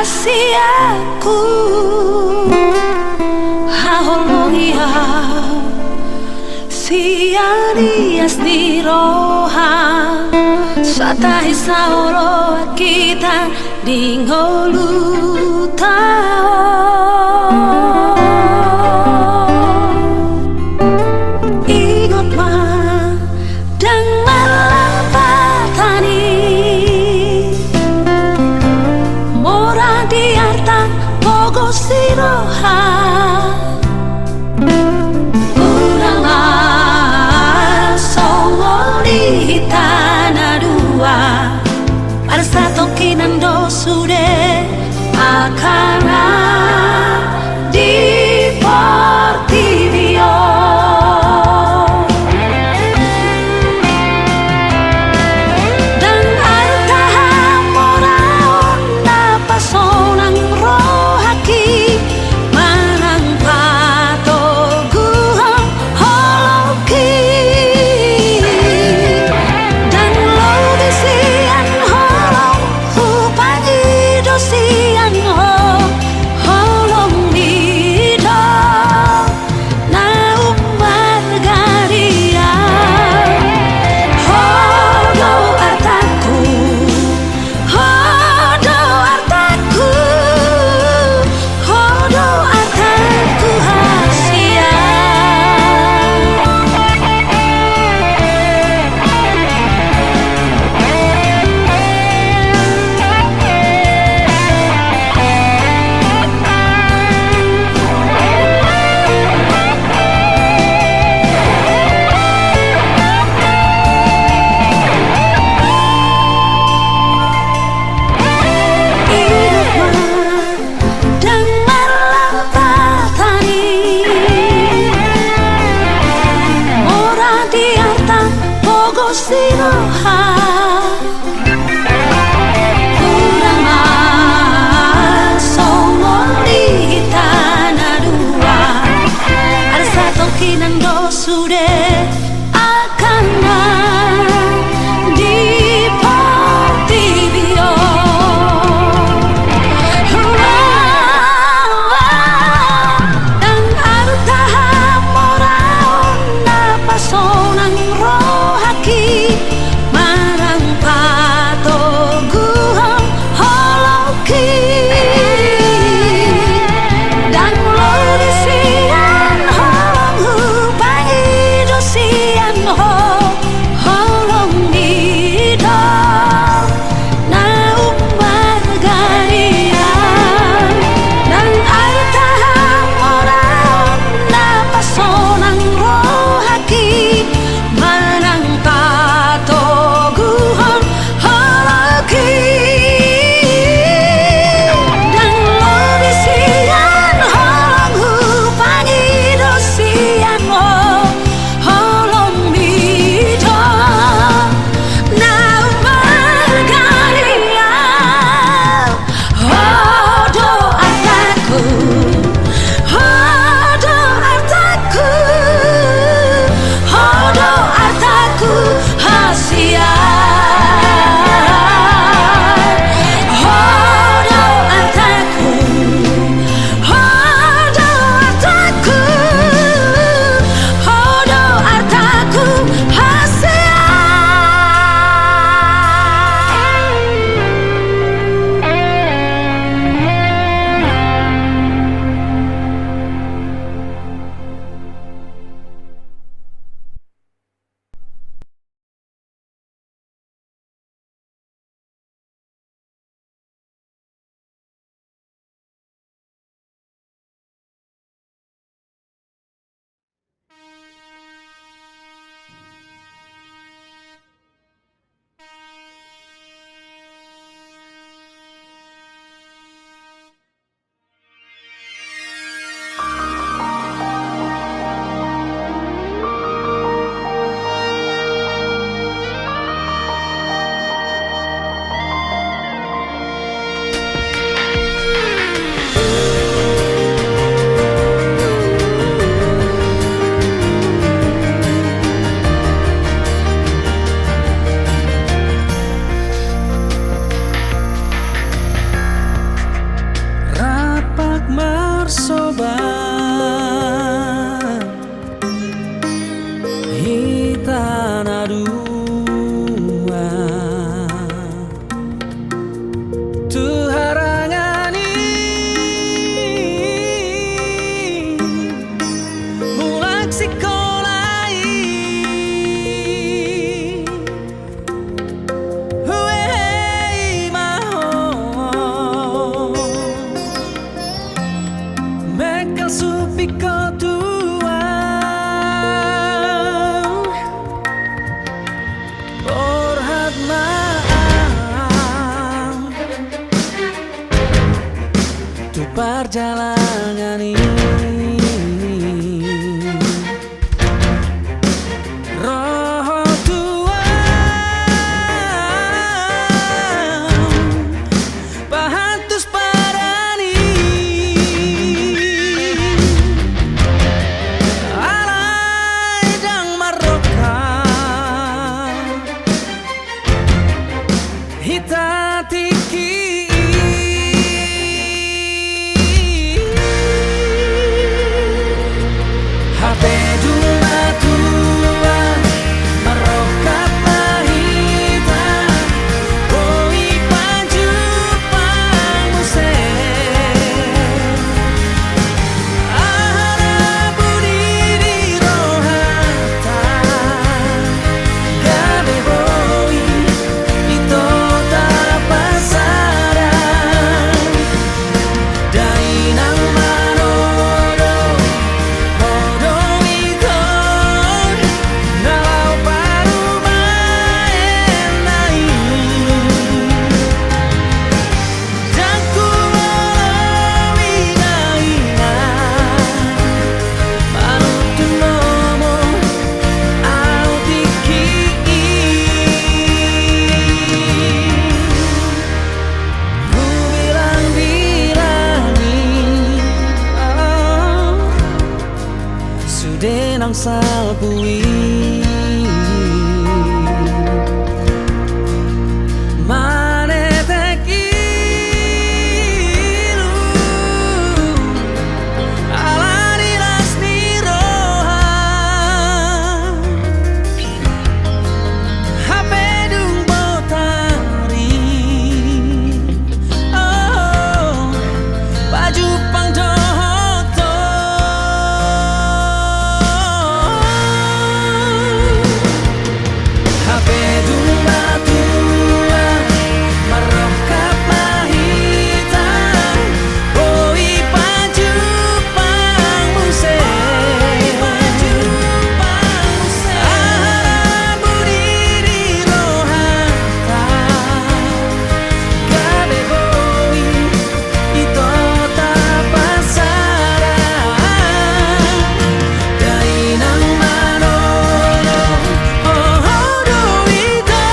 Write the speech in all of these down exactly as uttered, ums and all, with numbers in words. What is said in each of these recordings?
Rohasiaku, haholongi au sian ias ni roha, satahi saoloan hita di ngolunta on. Ingot ma, ndang marlambatan i, mora di arta, pogos di roha. Unang ma songon i hita na dua, ala satongkinan do sude angka na di portibi on. Ndang arta hamoraon na pasonang rohangki manang patoguhon holongki. Ndang lobi sian holong, hupangido sian ho, holongmi do na ummarga di au. Ho do artangku, ho do artangku, ho do artangku hasian. Ingot ma, ndang marlambatan i, mora di arta, pogos di roha. Unang ma songon i hita na dua, ala satongkinan do sude angka na di portibi on. Ndang arta hamoraon na pasonang rohangki Parjalangan i ro ho tu ahu, pahantus padan i, alai ndang marrongkap hita tingki i. Hape dung matua, marrongkap ma hita, boi pajumpang muse. Aha na buni di rohanta, gabe boi ito tapasahat. Dainang manodo, odo ito, na laho parumaen na i. Ndang huoloi dainang, manuntun lomo ahu tingki i. Hubilang-bilangi, oh, sude nang salpu i. Manetek ilu ala ni las ni roha. Hape dung botari, oh, pajumpang dohot ho. Hape dung matua, marrongkap ma hita, boi pajumpang muse. Aha na buni di rohanta, gabe boi ito tapasahat. Dainang manodo, odo ito,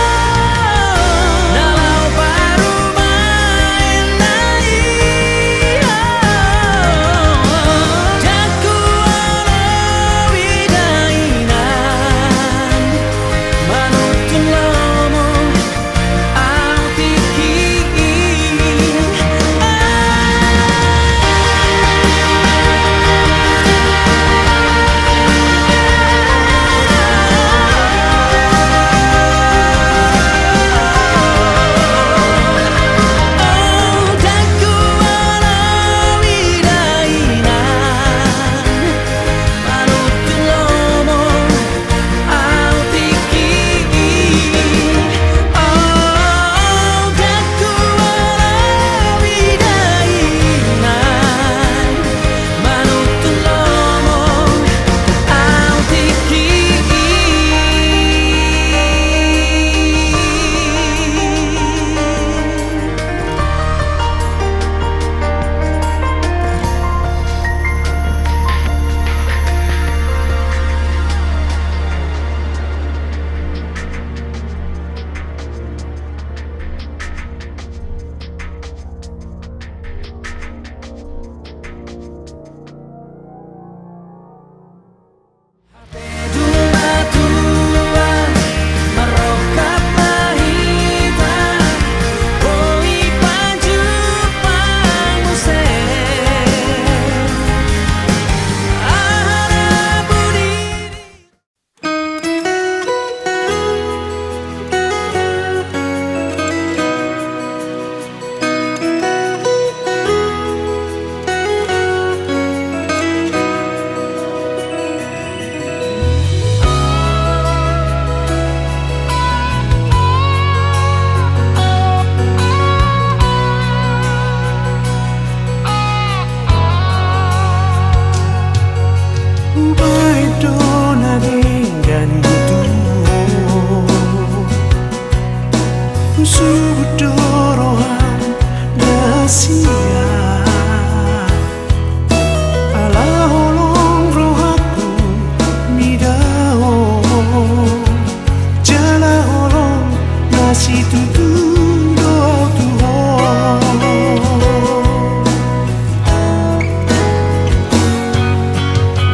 na laho parumaen na i. Ndang huoloi dainang, manuntun lomo ahu tingki i. Ndang huoloi dainang, manuntun lomo ahu tingki i. Oh, ndang huoloi dainang, manuntun lomo ahu tingki i. Hubaen do na denggan i tu ho, husubut do roham na sian. Situtu do au tu ho.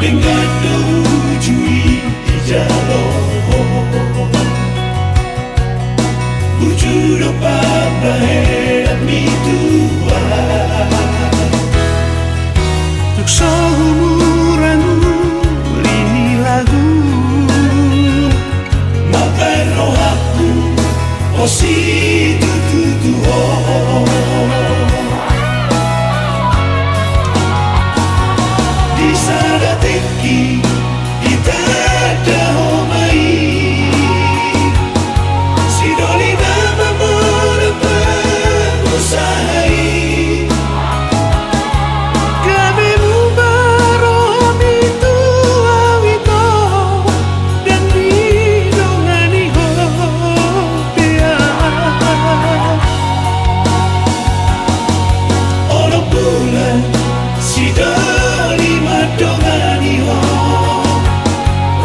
Denggan do uju i dijalo ho. Uju do pambahenanmi tu ahu. Tung so humurang uli ni lagu. Mambahen rohangku situtu tu ho. Di sada tingki ditanda ho ma i. Sidoli na mamora pangusaha i. Gabe mumbar rohami tu au ito, dan didongani ho pe ahu. Onom bulan sidoli mandongani ho.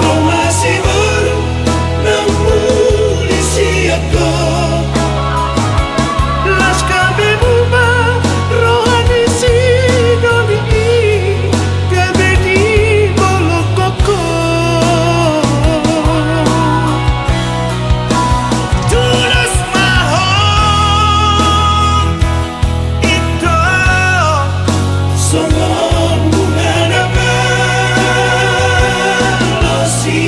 Ro ma si boru naung uli sian ho. Las gabe mumbar roha ni sidoli i, gabe dibolongkon ho. Tudos ma ho. Ito, songon bunga na malosi.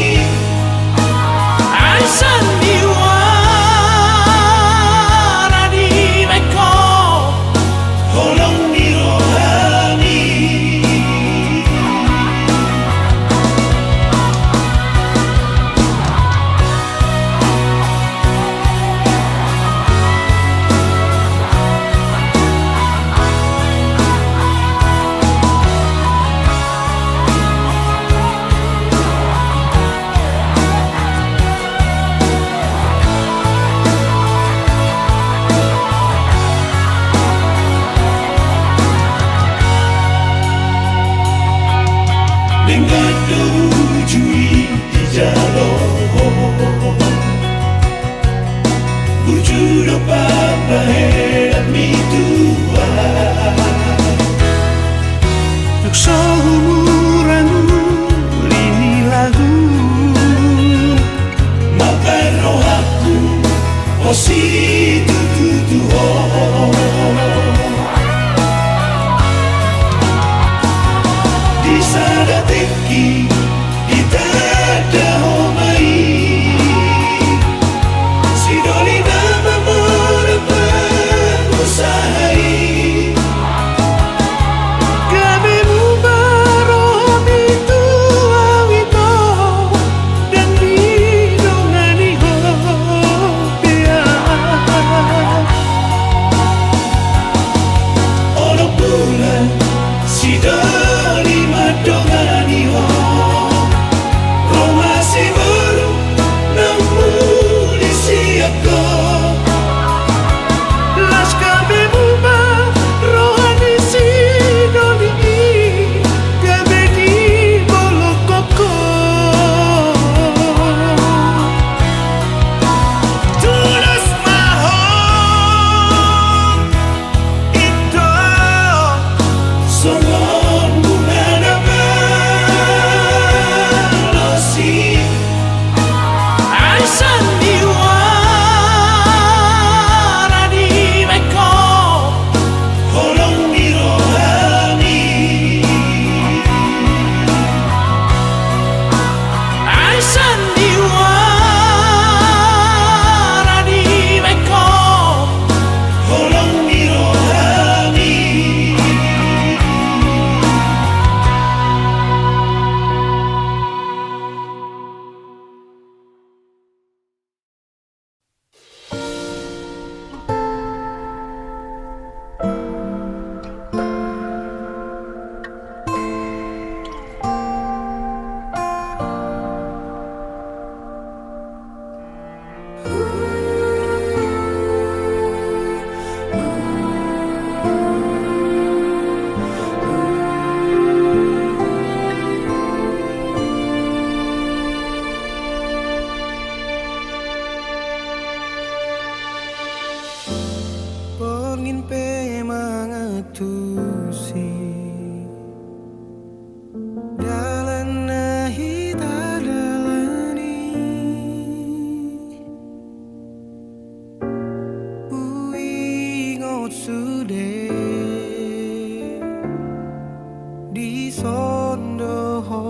Arisan ni wara ni baengko, holong ni rohami. Denggan do uju i dijalo ho. Uju do pambahenanmi tu ahu. Tung so humurang uli ni lagu. Mambahen rohangku situtu tu ho. Di sada tingki ditanda ho ma i. Sidoli na mamora pangusaha i. Gabe mumbar rohami tu au ito, dan didongani ho pe ahu. Onom bulan sidoli mandongani ho. tusi dalan na hita dalani. Huingot sude dison do ho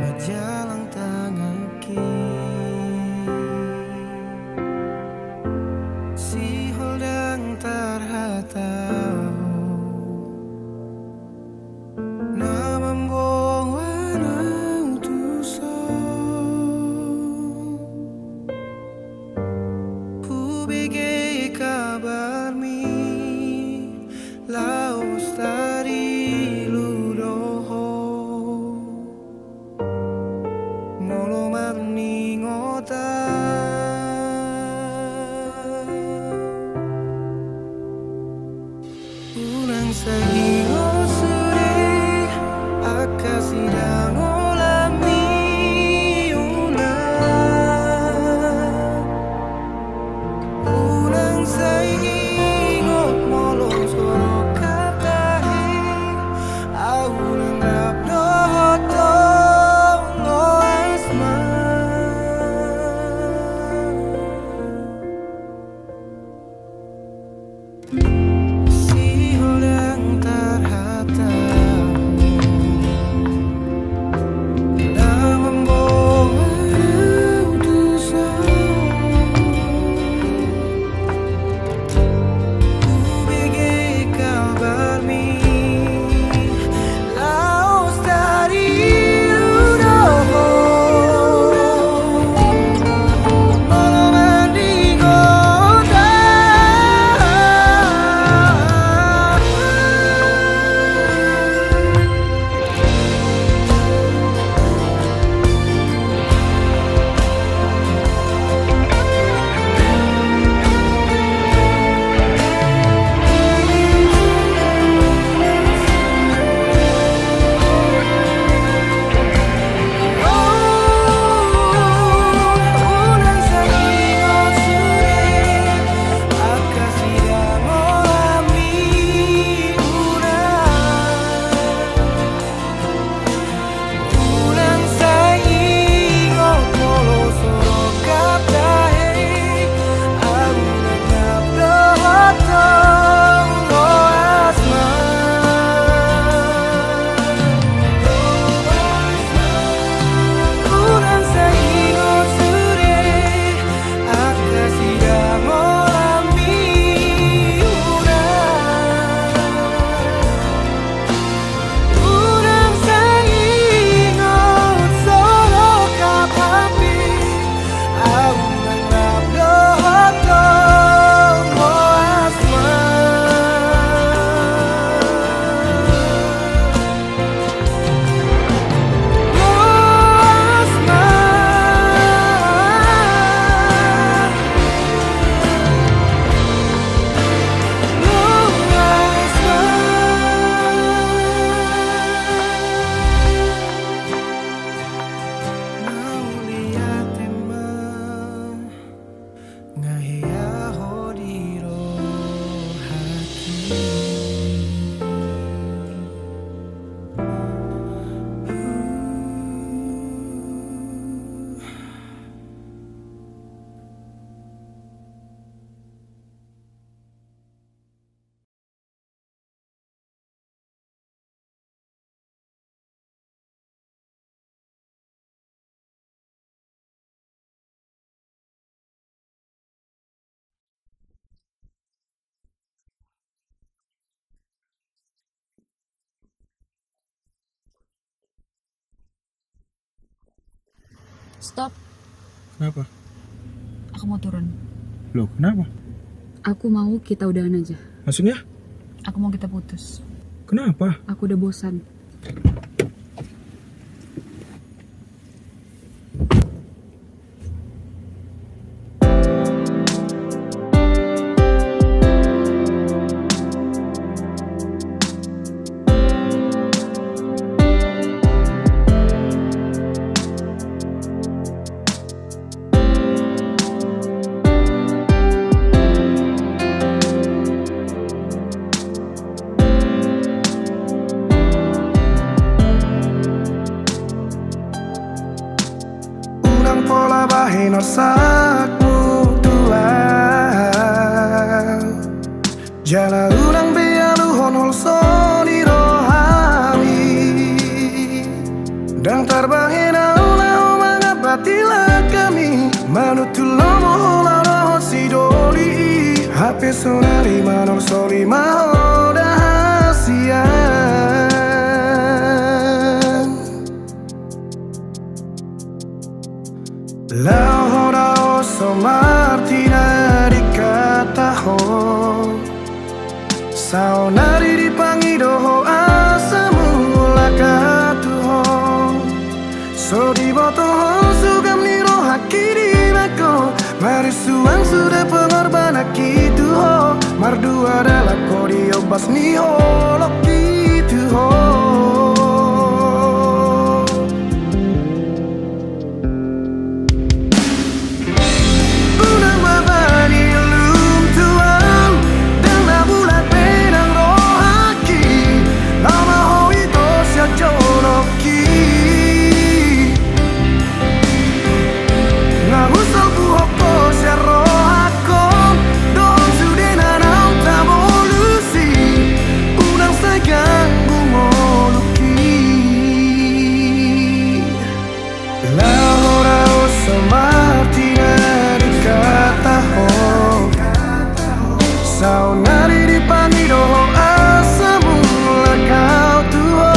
manjalang tanganki. Sihol ndang tarhatahon na mamboan au tuson. Hubege kabarmi laos tarilu do ho molo marningot au. Unang sai ingot sude angka sidaonami, unang. Unang sai ingot molo so rongkap tahe, au unang rap dohot ho, o asma. Sihol ndang tarhatahon na mamboan au tuson. Hubege kabarmi laos tarilu do ho molo marningot au. Nga hea ho di rohangki. Stop. Kenapa? Aku mau turun. Loh, kenapa? Aku mau kita udahan aja. Maksudnya? Aku mau kita putus. Kenapa? Aku udah bosan. Sakmu Tuhan. Jala unang be aluhon holso ni rohami. Ndang tarbahen ahu laho mangampati langkami, manuntu lomo holan roha sidoli i. Hape sonari manolsoli ma ho da hasian. Laho daoso martina di hata ho. Saonari dipangido ho asa mulak ahu tu ho. So diboto ho sugam ni rohangki di bako. Marisuang sude pengorbananki tu ho. Mardua dalan ho di ombas ni holongki tu ho. Unang ma bani lum Tuhan, ndang na mulak be nang rohangki, laho ma ho ito sian jolongki. Nga husalpu ho sian rohangkon, dohot sude na naung tabolus i, unang sai ganggu ngolungki. Laho daoso martina di hata ho. Saonari dipangido ho asa mulak ahu tu ho.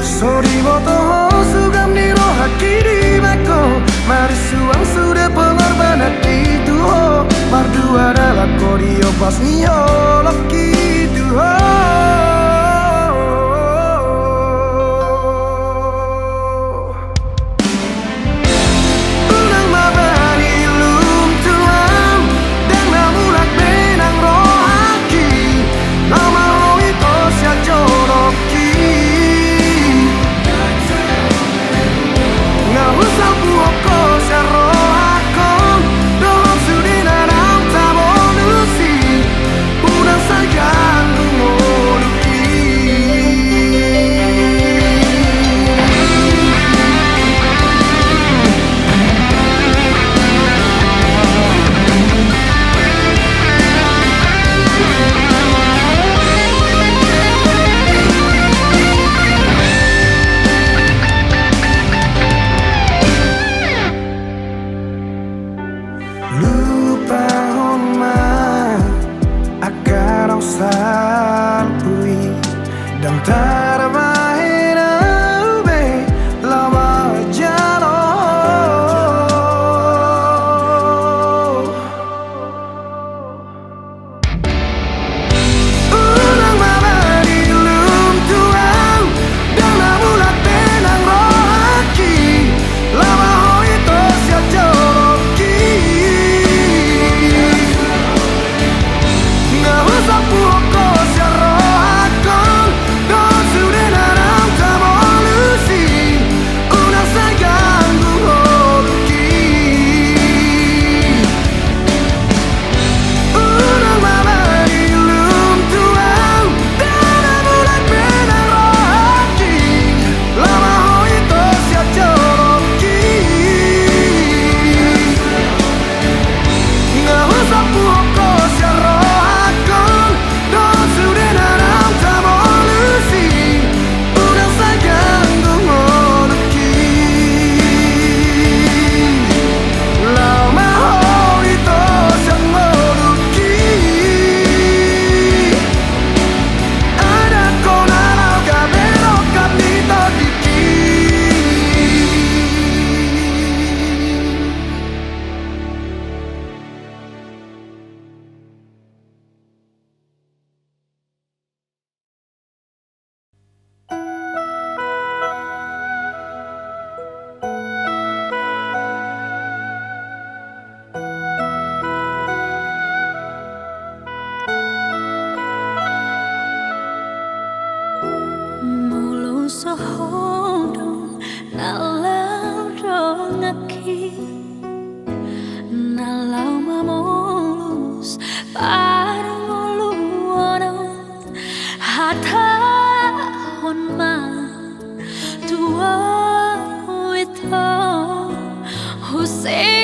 So diboto ho sugam ni rohangki di bako. Marisuang sude pengorbananki tu ho. Mardua dalan ho di ombas ni holongki tu ho. Unang ma bani lum Tuhan, ndang na mulak be nang rohangki, laho ma ho ito sian jolongki. Nga husalpu ho sian rohangkon, dohot sude na naung tabolus i, unang sai ganggu ngolungki. Lupahon ma angka na salpu i, ndang tarbahen ahu be laho manjalo. Unang ma bani lum Tuhan, ndang na mulak be nang rohangki, laho ma ho ito sian jolongki. Nga husalpu ho sian rohangkon, dohot sude na naung tabolus i, unang sai ganggu ngolungki. Unang ma bani lum Tuhan, ndang na mulak be nang rohangki, laho ma ho ito sian jolongki. Nga husalpu ho sian rohangkon, dohot sude na naung tabolus i, unang sai ganggu ngolungki. Laho ma ho ito sian ngolungki. Adat ho na laho gabe rongkap ni tondingki. Molo so ho do na laho donganki, na laho mamolus parngoluon on, hatahon ma tu ahu ito, husip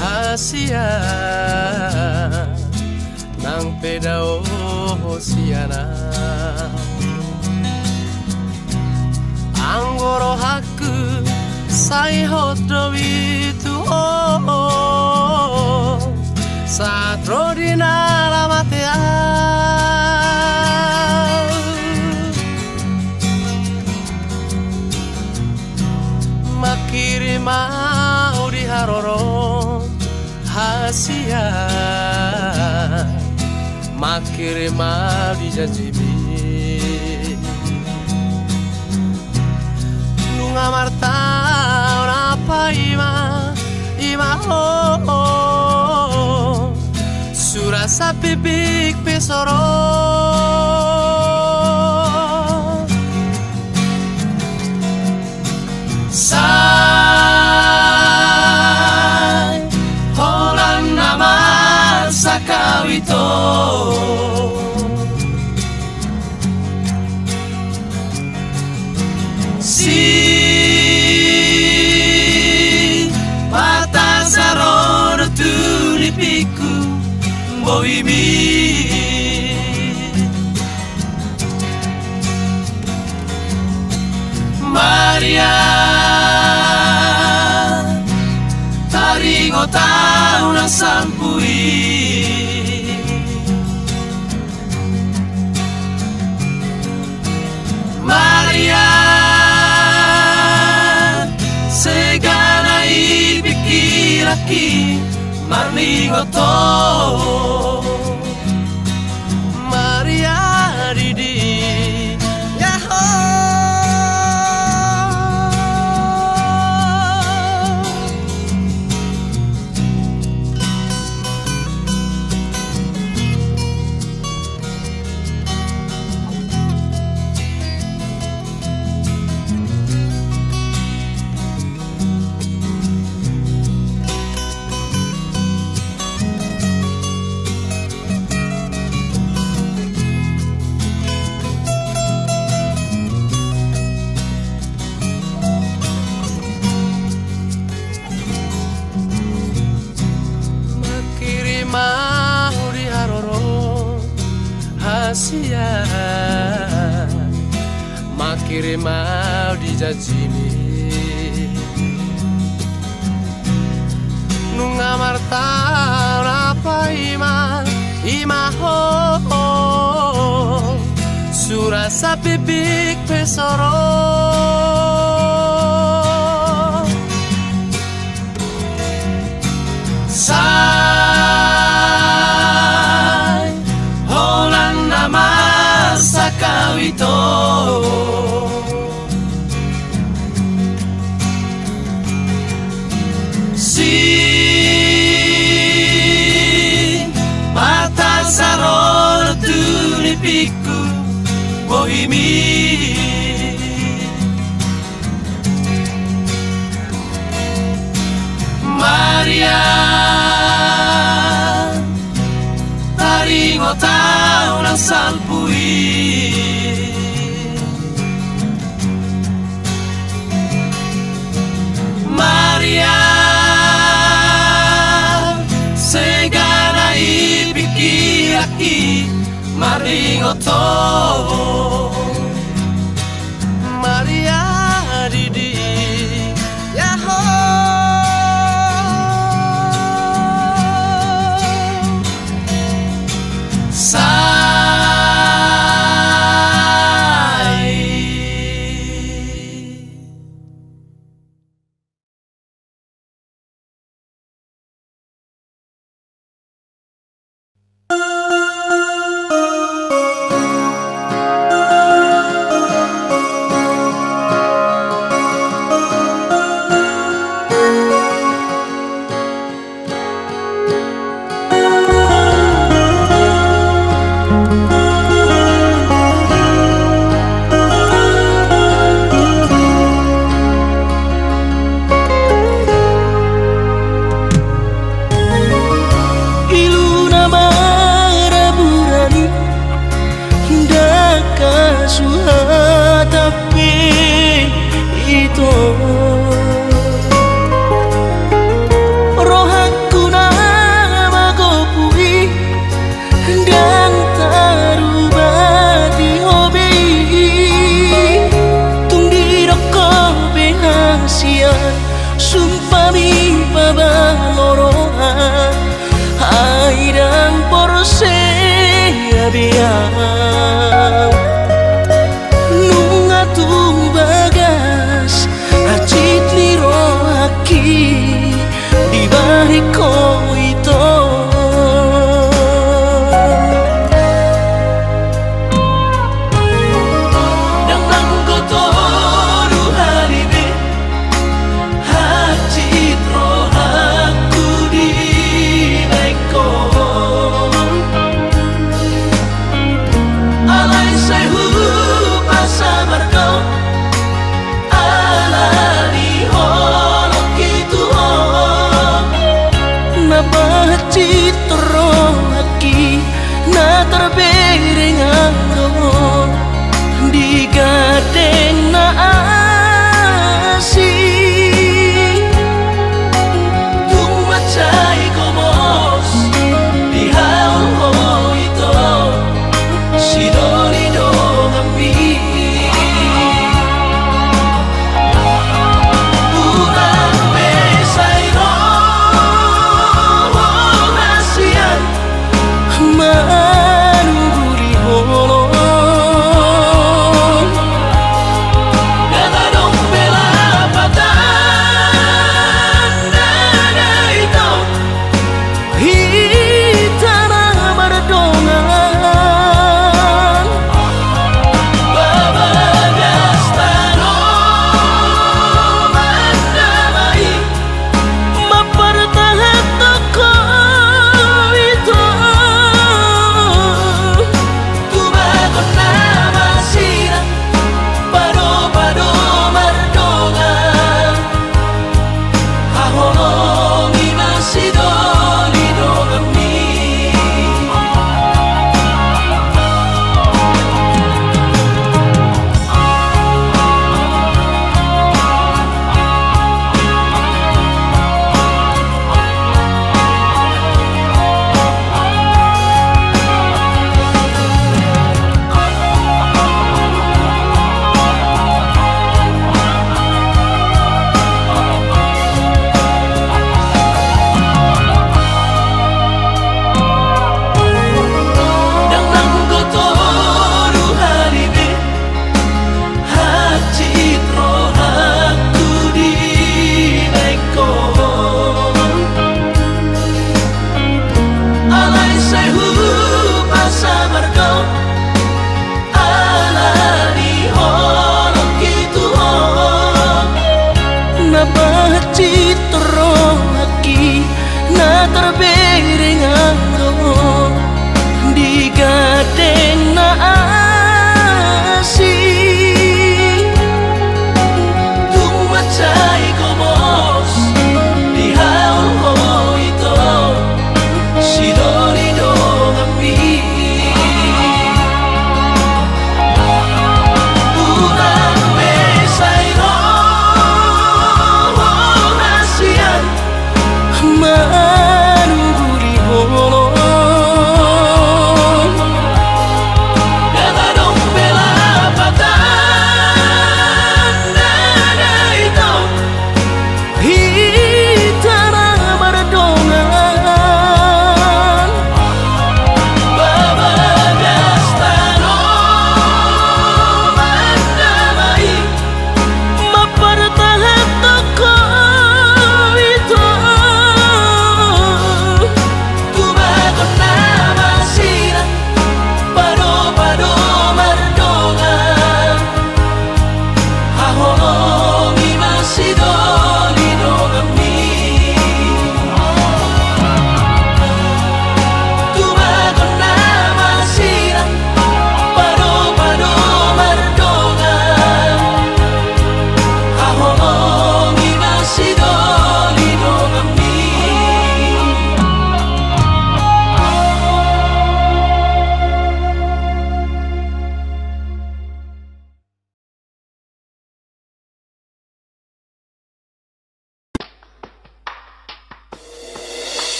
Hasian, nang pe dao ho sian au. Anggo rohangku sai hot do i tu ho, sahat ro di na lamate au. Mangkirim au di haroro, hasian, mangkirim au di janjimi. Nunga martaon na paima, ima ho, sura sapipik pe so ro. Sai holan na marsangkap ito. Sipata sarono tu nipikku bohimi. Maria, taringot au nang salpu i. Maria, segana i pingkiranki marningot ho. Maria didi, yaho. Mangkirim au di haroro, hasian, mangkirim au di janjimi. Nunga martaon na paima, ima ho, sura sapipik pe so ro. Sai holan na marsangkap ito. Sipata sarono tu nipikku bohimi. Maria, taringot au nang salpu i. Maria, segana i pingkiranki marningot ho. Maria didi, yaho. Sai.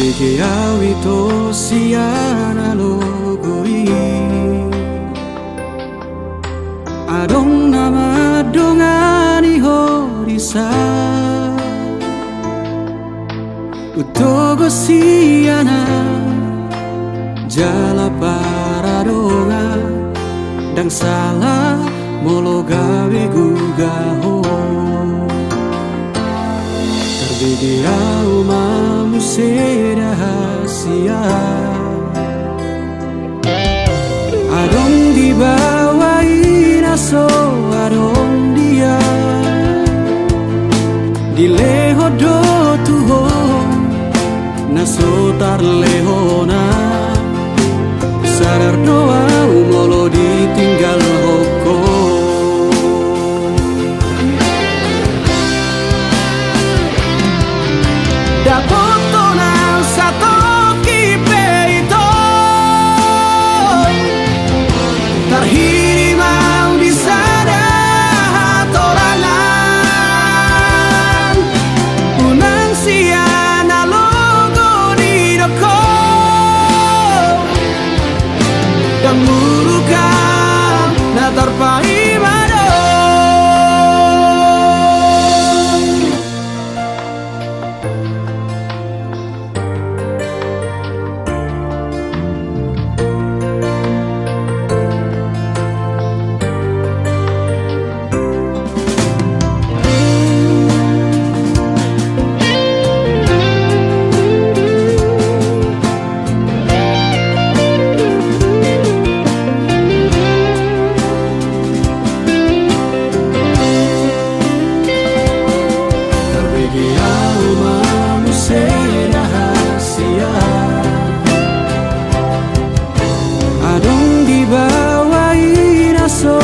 Tarbege au ito sian alogo i. Adong na mandongani ho dison. Hutogu sian ahu jala paradongan, ndang sala molo gabe guga ho. Tarbege au ma muse da hasian. Adong di baoa i na so adong dia. Dilehon do tu ho na so tarlehon. Sadar do au molo ditinggalhon ho. Dapothon au satongkin pe ito. Tarhirim au di sada hatorangan. Unang sian alogo didok ho. Ndang muruk au na tarpaima do. Tarbege au ma muse da hasian. Adong di baoa i na so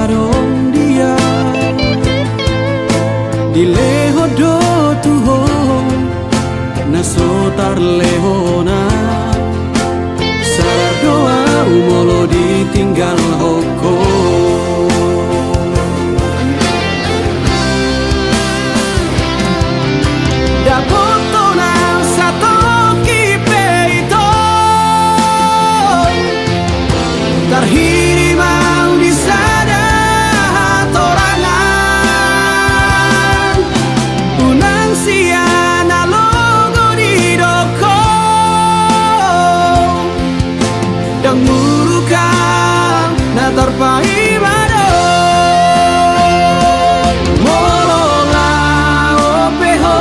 adong dia. Dilehon do tu ho na so tarlehon. Sadar do au molo ditinggalhon ho. Dapothon au satongkin pe ito. Tarhirim au di sada hatorangan. Unang sian alogo didok ho. Ndang muruk au na tarpaima do. Molo laho pe ho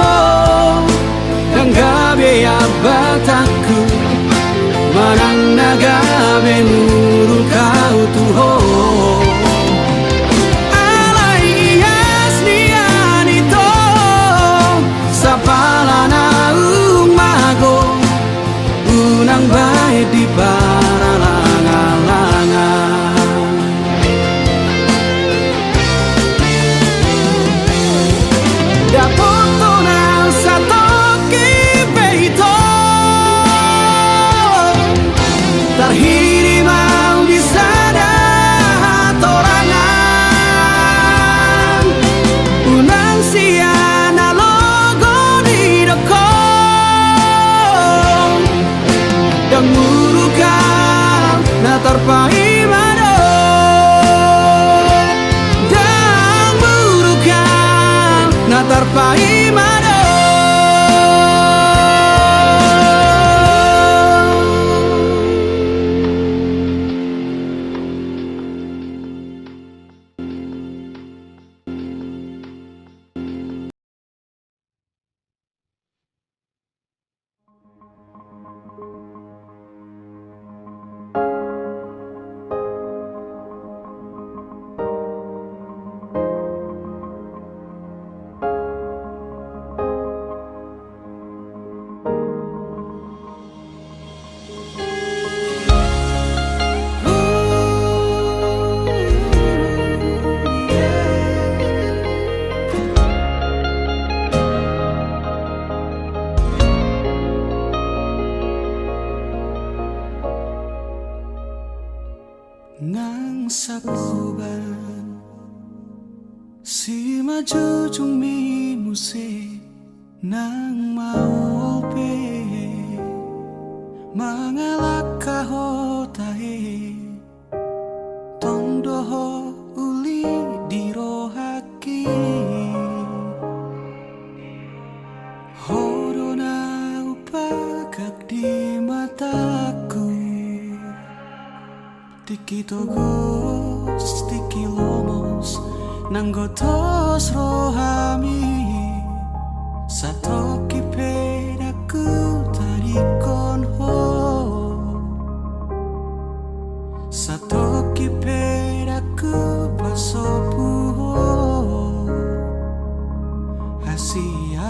ndang gabe ambatanku. Manang na gabe muruk au tu ho. Alai ias nian ito. Sapala naung mago. Unang bahen di paralanglangan. Dapothon au satongkin pe ito. Tarhirim au di sada hatorangan. Unang sian alogo didok ho. Ndang muruk au na tarpaima do. Ndang muruk au na tarpaima do. Nang saboban simanjujungmi muse nang maol pe. Mangalangka ho tahe, tong do ho uli di rohangki. Ho do na hupangkap di matangku. Tingki togos, tingki lomos, nanggo dos rohami. Satongkin pe ndang hutadingkon ho. Satongkin pe ndang hupasobu ho. Hasian.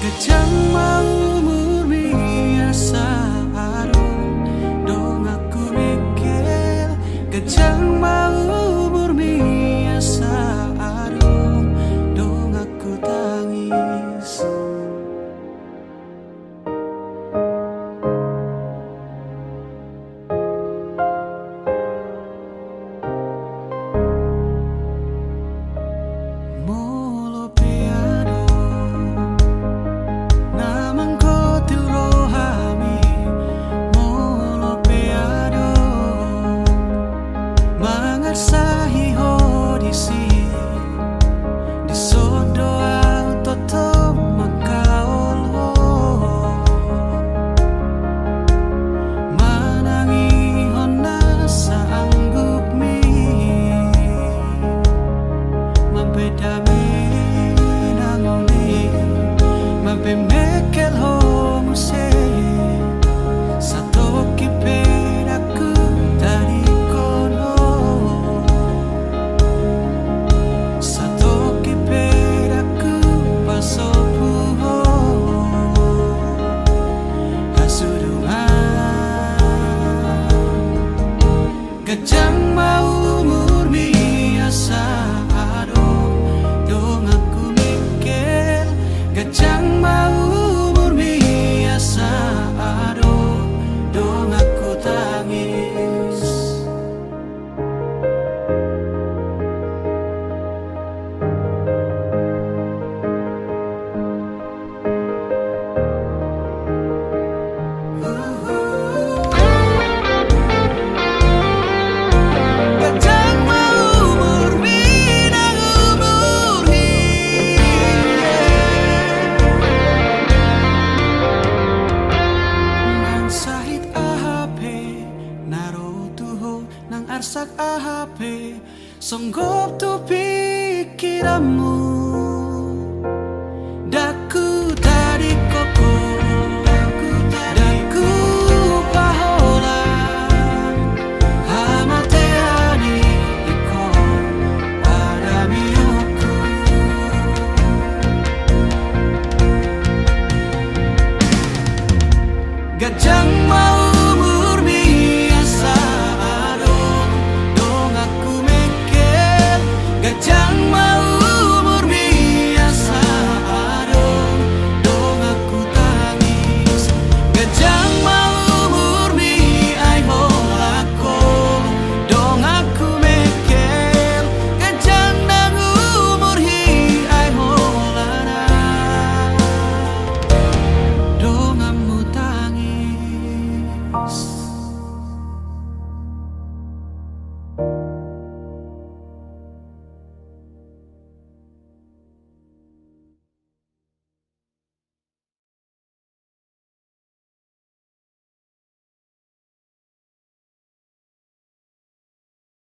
Ganjang ma umurmi asa adong donganku Mengkel. Ganjang ma umurmi asa adong donganku Tangis. Molo pe adong na manggotil rohami, molo pe adong mangarsahi ho disi, dison do ahu tongtong mangkaol ho. Manang ihon na saanggupmi, mambahen dame na uli, mambahen Mengkel ho muse. Satongkin pe ndang hutadingkon ho. Satongkin pe ndang hupasobu ho. Hasudungan. Ganjang ma umurmi asa adong donganku Mengkel. Ganjang ma umurmi asa adong donganku Tangis. Ganjang ma umurmi nang umur hi. Nang sahit aha pe na ro tu ho, nang arsak aha pe songgop tu pingkiranmu.